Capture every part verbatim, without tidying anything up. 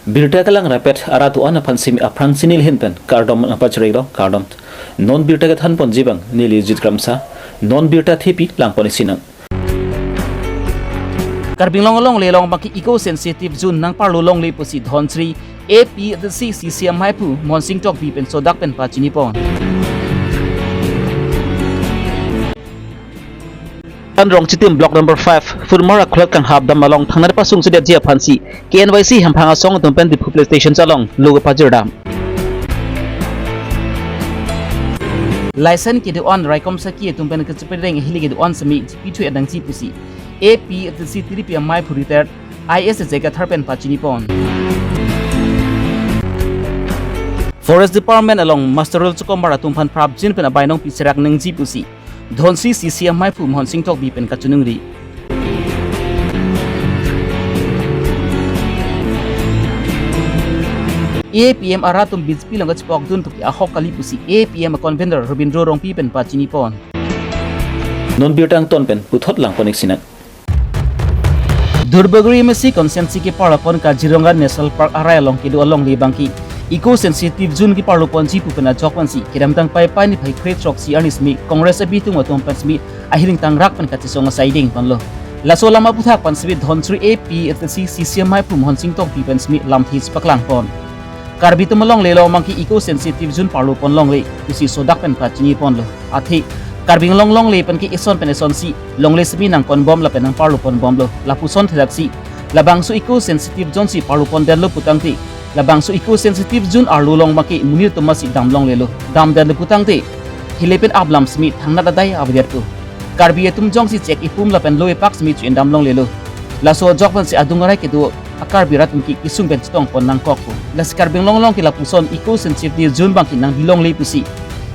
Birta kelang rapet arat do-an aphan simi aphrang si neli ahin pen kardom nangpachirilo, kardom. Non birta kethan ponji abang neli Jit Kramsa, non birta thepi lang pon-ik sinang. Karbi Anglong alongle along abangke eco sensitive zone nangparlo longle pusi Dhansiri A P H L C C C M haiphu Mohonsing Tokbi pen sodak pen pachini pon. Tan Rongchitim Block number five, Furmar Akhulat kanghap dam along thangnat pasung sedetji aphan si K N Y C hemphang asong atum pen Diphu Police Station along lo kepajir dam. License kedo-an raikom saki atum pen kachepedeng ahili kedo-an simi chipithu edangji pusi A P H L C tiripi amei phu retired I S J Kathar pen pachini pon. Forest Department along Master Roll Chokombar atum aphan prapjin pen abainong piserak nangji pusi Dhansiri C C M haiphu Mohonsing Tokbi pen kachiningri. A P M arat atum B J P along kachepokdun puke ahok kali pusi A P M convener Rabindra Rongpi pen pachini pon. Non birta angton pen puthot lang pon-ik sinang. Duarbagori M A C constituency keparlo pon Kaziranga National Park arai along kedo alongle abangke eco sensitive zone keparlo ponji pu pen ajok pensi kedamtang Paipai niphai kre-throksi arni simi Congress abitung atum pen simi ahiring tangrak pen kachesong asai deng ponlo. Laso alam aphuthak pen simi Dhansiri A P H L C C C M haiphu Mohonsing Tokbi pen simi lamthe chepaklang pon. Karbi atum alongle along abangke eco sensitive zone parlo pon longle pusi sodak pen pachini ponlo. Athe Karbi Anglong alongle pen ke eson pen eson si longle simi nangkon bom lapen nangparlo pon bomlo. Lapuson thelaksi labangso eco sensitive zone si parlo pondetlo putangte, labangso eco sensitive zone arlo along abangke monit atum si dam longlelo. Damdetlo putangte hile pen aplam simi thangnat adai avedetpo. Karbi atum jongsi chek ipum lapen lo ipak simi chu-en dam longlelo. Laso ajok pensi adung arai kedo a-Karbi arat atum ke kesung pen chetong pon nangkokpo. Lasi Karbi Anglong along ke lapuson eco sensitive zone abangke nangbi longle pusi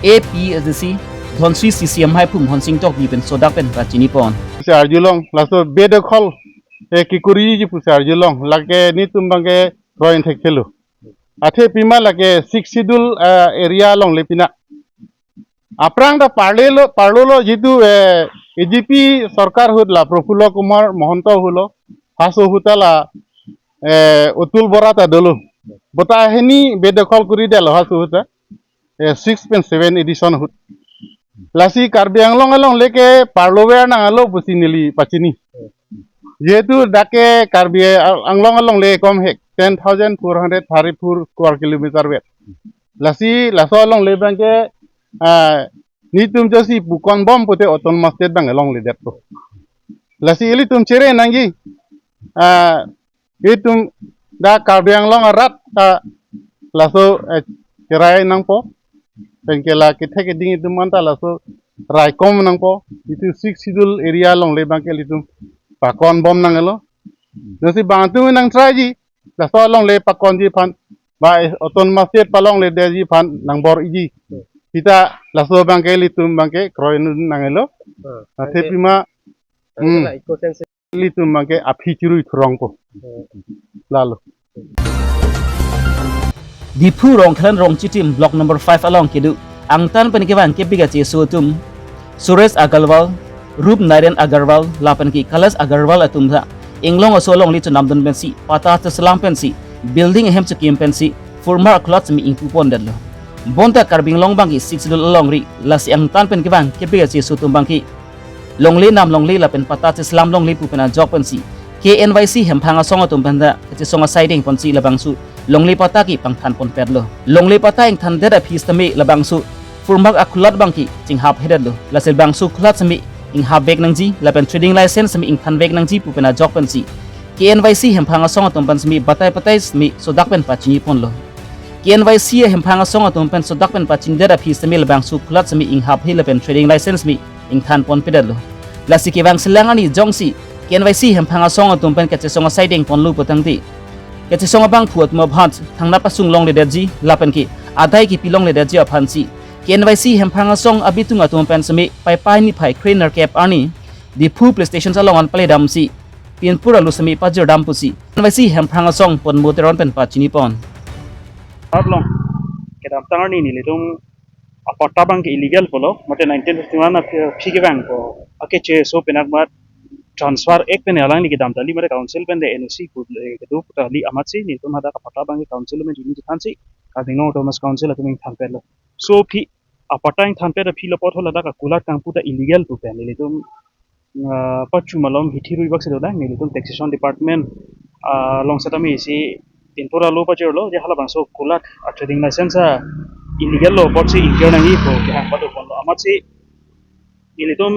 A P H L C Dhansiri C C M haiphu Mohonsing Tokbi pen sodak pen pachini pon. Si arjulong, laso bedokhol, eh, kekuriji pusi arjulong, lake nelitum abangke roi thekthelo. Athe pima lake Sixth Schedule, eh, area alongle pina. Aphrang ta parlelo, parlolo jitu, eh, A G P sorkar ahut la Prafulla Kumar Mahanta ahut lo, haso ahut ta la, eh, Atul Bora ta dolo. Bonta hini bedokhol kuri detlo haso ahut ta. Eh, six pen seven edition ahut. Lasi Karbi Anglong alongle ke parlover nanglo pusi neli pachini. Jehetu dak ke Karbi Anglong alongle kom hek ten thousand four hundred thirty-four square kilometer vet. Lasi laso alongle abangke, ah, nelitum jongsi pakon bom pute autonomous state abang alongle detpo. Lasi ilitum chere nangji, ah, itum dak Karbi Anglong arat ta laso, eh, cherai nangpo. Penke la kethek keding itum anta laso raikom nangpo. Itum Sixth Schedule area alongle abangke ilitum pakon bom nanglo. Jongsi bang atum nangtraiji, laso alongle pakonji aphan, ba autonomous state palongledetji aphan nangbor-iji. Seta laso abangke ilitum abangke kroidun nanglo. Hmm. Athe pima, hmm, ilitum abangke aphi chirui thurongpo. Hmm. Lalo. Diphu Rongkhlan Rongchitim Block number five along kedo angtan pen kevang kepik kacheso atum Suresh Agarwal, Rup Narayan Agarwal lapen ke Kailash Agarwal atum ta inglong aso alongle chonamdun pensi patta cheselam pensi building ahem chekim pensi Furmar Akhulat simi ingpu pondetlo. Bonta Karbi Anglong abangke Sixth Schedule alongri, lasi angtan pen kevang kepik kacheso atum abangke longle nam longle lapen patta cheselam longle pu pen ajok pensi K N Y C hemphang asong atum pen ta kachesong asai deng ponsi labangso longle patta ke pangthan ponpetlo. Longle patta ingthandet aphi sitame labangso Furmar Akhulat abangke chinghap hedetlo. Lasi labangso akhulat simi inghap vek nangji lapen trading license simi ingthan vek nangji pu pen ajok pensi K N Y C hemphang asong atum pen simi batai patai simi sodak pen pachini ponlo. K N Y C hemphang asong atum pen sodak pen pachinidet aphi sitame labangso akhulat simi inghap he lapen trading license simi ingthan ponpedetlo. Lasi kevang selang arni jongsi K N Y C hemphang asong atum pen kachesong asai deng ponlo putangte, kachesong abangphu atum aphan thangnat pasung longledetji lapen ke adai kepi longledetji aphansi K N Y C hemphang asong abitung atum pen simi Paipai niphai kre-nerkep arni Diphu Police Station along an paledamsi pinpur alu simi pajir dam pusi K N Y C hemphang asong Ponmo Teron pen pachini pon. Arlong, kedamtang arni nelitum apatta abangke illegal pulo, mate nineteen fifty-one aphi, aphi kevang ko, akecheso penat mat Transfer Act pen alangli kedam ta kali, mate council pen de N O C pu, eh, kedo pu ta kali amatsi nelitum hadak apatta abang ke council pen chini chethansi Karbi Anglong Autonomous Council atum ingthan pen lo. So aphi apatta ingthan pen aphi lapu thot ladak akulat kangpu ta illegal pu pen nelitum, ah, pachu malom hithi rui bak si dodang, nelitum taxation department, ah, along setame isi pinpur alo pajirlo, je halabangso kulat a trading license a illegal lo apotsi ingkir nangji pu kehang pado ponlo amatsi nelitum,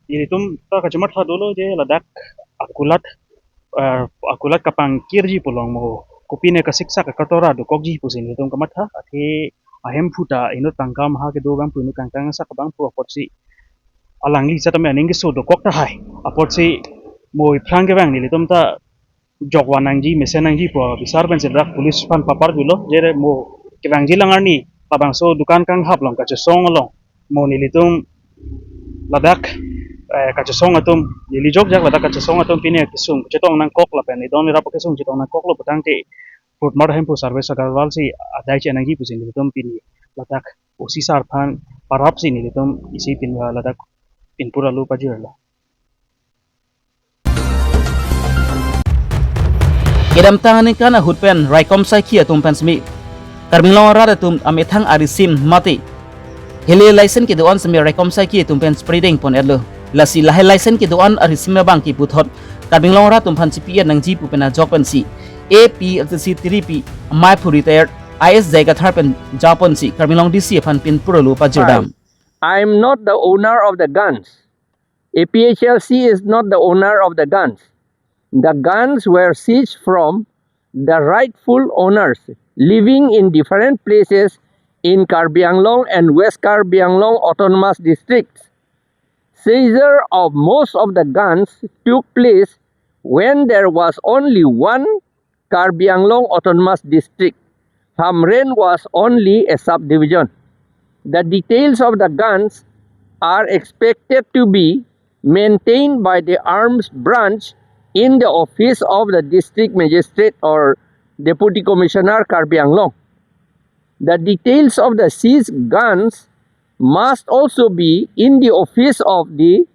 nelitum ta kachematha dolo je ladak akulat, ah, akulat kapangkirji pu along mo kopine kasiksak akatora dokokji pusi nelitum kamatha, athe ahemphu ta inut kangkam ha kedo abangphu, inut kangkang sak abangphu apotsi alangli setame aning keso dokok tahai apotsi mo iphrang kevang nelitum ta jokvan nangji, mesen nangji pu bisar pensi dak police aphan papar bilo, je mo kevangji alang arni labangso dukan kanghap along kachesong along mo nelitum ladak, eh, kachesong atum, neli jokjak ladak kachesong atum pine kesung chetong nangkok lapen idon irap kesung chetong nangkoklo putangte Purtmar ahemphu Sarvesh Agarwal si adai chenangji pusi nelitum pine ladak O C sir aphan parapsi nelitum isi pin, ah, ladak pinpur alo pajirlo. Kedamtang aningkan ahut pen raikom saikhi atum pen semi Karbi Anglong arat atum amethang arisim mate hile license kedo-an semi raikom saikhi atum pen spreading pon-etlo. Lasi lahai license kedo-an arisim abang ke puthot Karbi Anglong arat atum aphan chipi-et nangji pu pen ajok pensi A P L T C tiripi amei aphu retired I S Jai Kathar pen japonsi Karbi Anglong D C aphan pinpur alo pajirdam. I'm not the owner of the guns. A P H L C is not the owner of the guns. The guns were seized from the rightful owners living in different places in Karbi Anglong and West Karbi Anglong autonomous districts. Seizure of most of the guns took place when there was only one Karbi Anglong Autonomous District. Hamren was only a subdivision. The details of the guns are expected to be maintained by the arms branch in the office of the district magistrate or deputy commissioner Karbi Anglong. The details of the seized guns must also be in the office of the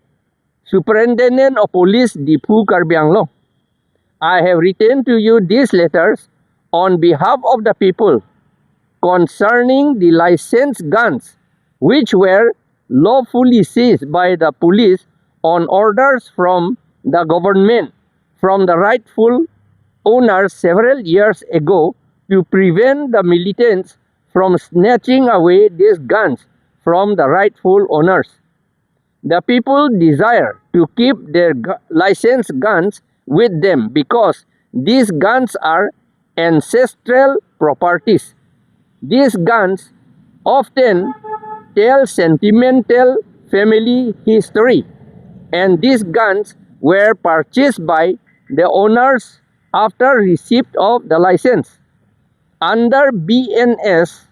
Superintendent of Police, Diphu, Karbi Anglong. I have written to you these letters on behalf of the people concerning the licensed guns which were lawfully seized by the police on orders from the government from the rightful owners several years ago to prevent the militants from snatching away these guns from the rightful owners. The people desire to keep their gu- licensed guns with them because these guns are ancestral properties. These guns often tell sentimental family history, and these guns were purchased by the owners after receipt of the license. Under B N S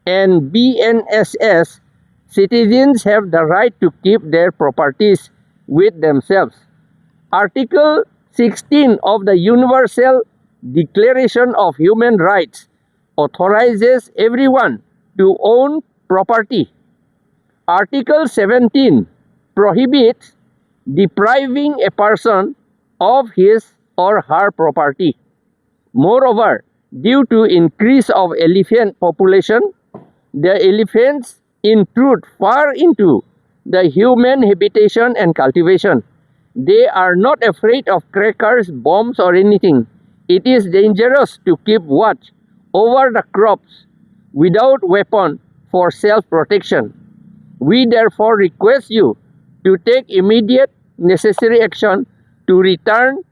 and B N S S, citizens have the right to keep their properties with themselves. Article sixteen of the Universal Declaration of Human Rights authorizes everyone to own property. Article seventeen prohibits depriving a person of his or her property. Moreover, due to increase of elephant population, the elephants intrude far into the human habitation and cultivation. They are not afraid of crackers, bombs, or anything. It is dangerous to keep watch over the crops without weapon for self-protection. We therefore request you to take immediate necessary action to return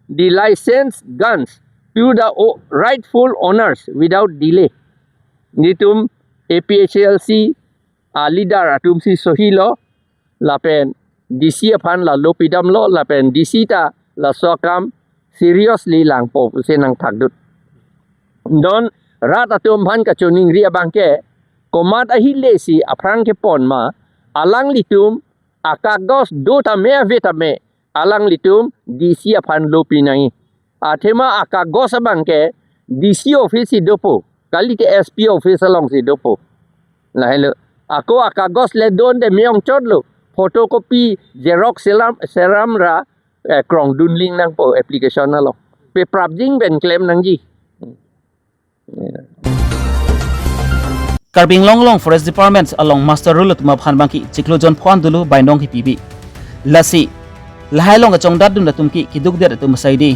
the licensed guns to the o- rightful owners without delay. Nelitum A P H L C a leader atum si sohilo lapen D C aphan la lo pidamlo lapen D C ta laso akam seriously langpo pusi nangthakdun. Non rat atum aphan kachoningri abang ke komat ahile si aphrang kepon ma, alanglitum akagos do tame ave tame alanglitum D C aphan lo pinangji. Athema akagos abang ke D C office si dopo, kalite S P office alongsi dopo. Lahelo. Ako akagos le donde me-ongchotlo. photocopy, xerox selam, seram ra, eh, krongdun ling nangpo application along. Pe prapjin pen klem nangji. Karbi Anglong along Forest Department along muster roll atum aphan abangke chiklo jon pho-an dolo bainong kipipi. Lasi lahai along kachongdatdun atum ke kidukdet atum asai dei.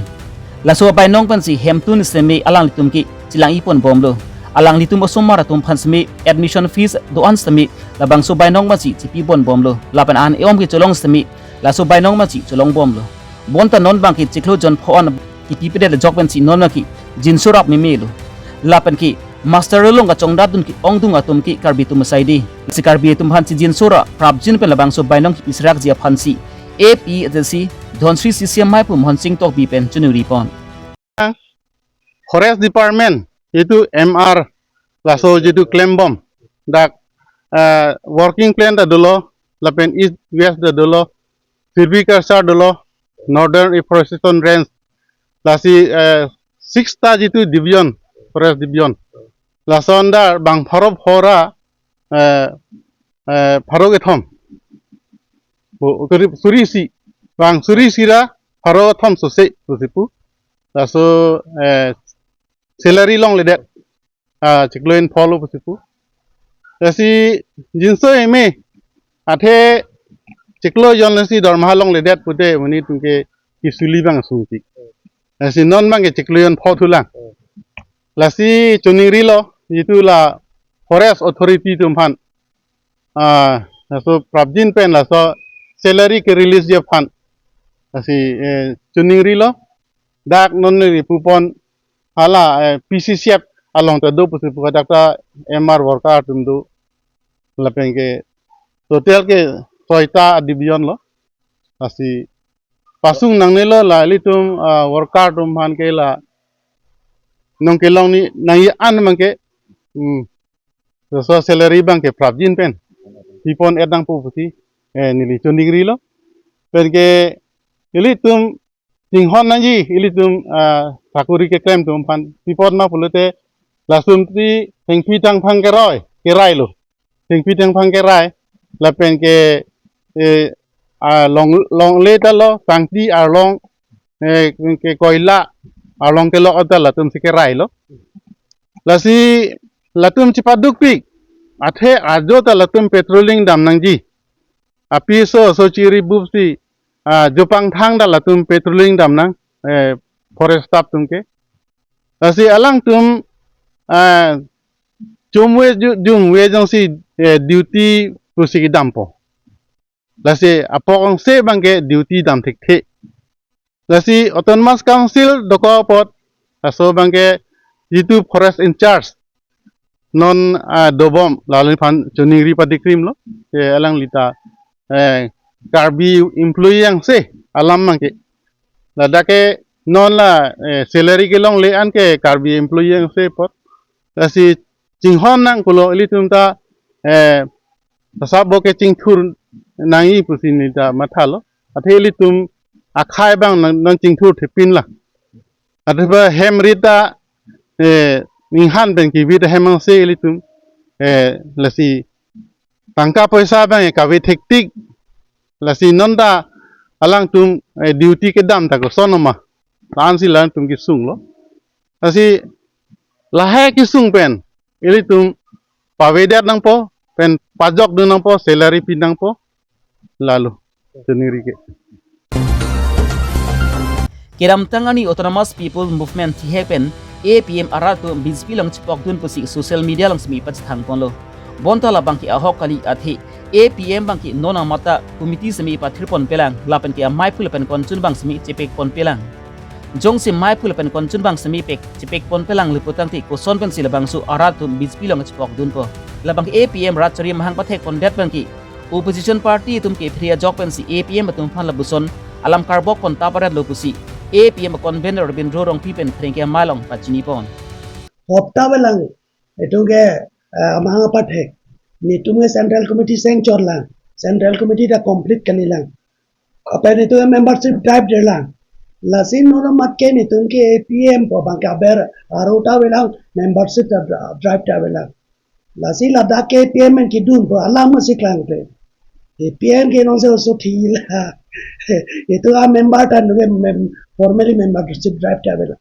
Laso bainong pensi hemtun seme alanglitum ke chelang-i ponbomlo. Alanglitum osomar atum aphan seme admission fees do-an seme labangso bainong pensi chipi ponbomlo. Lapen an eom kecholong seme laso bainong pensi cholongbomlo. Bonta non abangke chiklo jon pho-an kipipedet ajok pensi non abangke jinso rap memelo. Lapen ke muster roll along kachongdatdun ke-ongdung atum ke Karbi atum asai dei. Si Karbi atum aphan chijinso ra prapjin pen labangso bainong kipi serakji aphansi A P H L C Dhansiri C C M mai pu Mohon Sing Tokbi pen choningri pon. Forest Department itu M R laso jitu klembom dak, eh, working plan ta dolo, lapen East West ta dolo, Silviculture dolo, Northern Reforestation Range, lasi, eh, six ta jitu division, Forest Division. Lason dar bang pharo phora, eh, eh, pharo kethom. Bu, kuri, suri isi, bang suri isi ra pharo kethom sose, pusi pu. Laso, eh, salary longledet, ah, chiklo jon pho lo pusi pu. Lasi jinso eme, athe chiklo jon lasi dormaha longledet pute monit atum ke kisuli bang asungpik. Lasi non abangke chiklo jon pho thulang. Lasi choningrilo, jitu la Forest Authority atum aphan, ah, laso prapjin pen laso salary ke release ji aphan. Lasi, eh, choningrilo, dak non neli pupon hala, eh, P C C F along ta do pusi pu, dak ta M R worker atum do. Lapen ke total ke soita division lo. Lasi pasung nangnelo la ilitum, ah, worker atum aphan ke la nong kelong ni nangji an abangke, hmm, laso salary abangke prapjin pen pipon-et nangpo pusi, eh, neli choningrilo. Pen ke ilitum chinghon nangji ilitum, ah, sakori keklem atum aphan, pi apot ma pulote lasonsi thengpi thengphang keroi, kerailo. Thengpi thengphang kerai, lapen ke, eh, ah, long, longle ta lo, sangti arlong, eh, ke koila arlong kelok ta latumsi kerailo. Lasi latum chepadukpik, athe ajo ta latum patrolling dam nangji. Apiso aso chiri bupsi, ah, jopang thang ta latum patrolling dam nang, eh, forest staff atum ke. Lasi alangtum, ah, chomve ju-, jumve jongsi, eh, duty pusi kedampo. Lasi apok angse abangke duty dam thekthe. Lasi Autonomous Council dokok apot, laso abangke jitu forest in charge non, ah, dobom, lalo aphan choningri padikrimlo. Eh, alangli ta, eh, Karbi employee angse alam abangke. Ladak ke non la, eh, salary kelongle an ke Karbi employee angse apot. Lasi chinghon nang pulo ilitum ta, eh, tasabo ke chingthur nangji pusi neli ta mathalo. Athe ilitum akhai abang nang, nang chingthur thepin la. Athe ba hem rit ta, eh, ninghan pen kivit ahem angse ilitum, eh, lasi tangka poisa abang kave thektik. Lasi non ta alangtum, eh, duty kedam ta koson oma, la-ansi latum kesunglo. Lasi lahai kesung pen ilitum pavedet nangpo, pen pajokdun nangpo, salary pi nangpo, lalo choningri ke. Kedamtang arni Autonomous People Movement thihek pen A P M arat atum B J P along chepokdun pusi social media along semi pachethang ponlo. Bonta labangke ahok kali, athe A P M abangke non amat ta committee semi pathir ponpelang, lapen ke amei aphu lapen konchun abang semi chepek ponpelang. Jongsi mei aphu lapen konchun abang semi pek chepek ponpelang le putangte koson pensi labangso arat atum B J P along chepokdunpo. Labangke A P M rat chari mahang pathek pondet abangke opposition party atum kephere ajok pensi A P M atum aphan lapuson alam karbok pon ta paretlo pusi A P M convener Rabindra Rongpi pen pherangke amei along pachini pon. Hopta avelang, itum ke, eh, amahang apathek. Netum ke Central Committee seng chorlang. Central Committee ta complete kalilang. Apa netum ke membership drive derlang. Lasi non amat ke netum ke A P M pu abangke aber arota avelang, membership ta dra-, drive ta avelang. Lasi ladak ke A P M en kedunpo alam si klangkle. A P M ke nong se oso thila. Itum a member ta nung mem, formally membership drive ta avelo.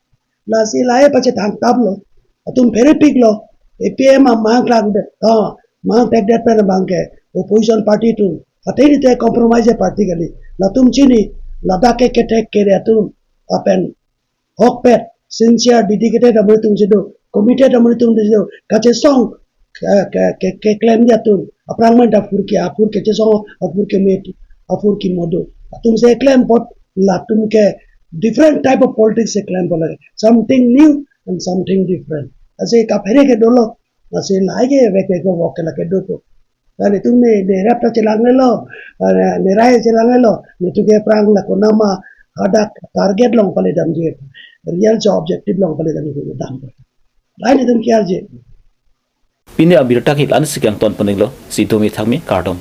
Lasi lahai pachethang tap lo. Atum pherepik lo. A P M amang klang de. Ha, mang tek det pen abang ke opposition party atum. Athe ni te compromise party kali. Latum chini, ladak ke ketek kere atum. Lapen ahokpet, sincere, dedicated amonit atum si do, committed amonit atum si do, kachesong, ke, ke, ke, keklemji atum, aphrang man ta apor ke, apor kechesong, apor keme, apor kemo do. Atum si klem apot, latum ke different type of politics si klem apot lake. Something new and something different. Lasi kaphere ke dolo, lasi lahai ke vek vek vok ke lake dopo. Lasi itum ne, ne rap ta chelanglelo, ne, ne rai chelanglelo, netum ke aphrang la konama hadak target along pale damji, real jo objective along pale damji dam. Lahai netum ke arje. Pini abirta ke la-an si kangton pon-iklo, si dome thakme, kardom.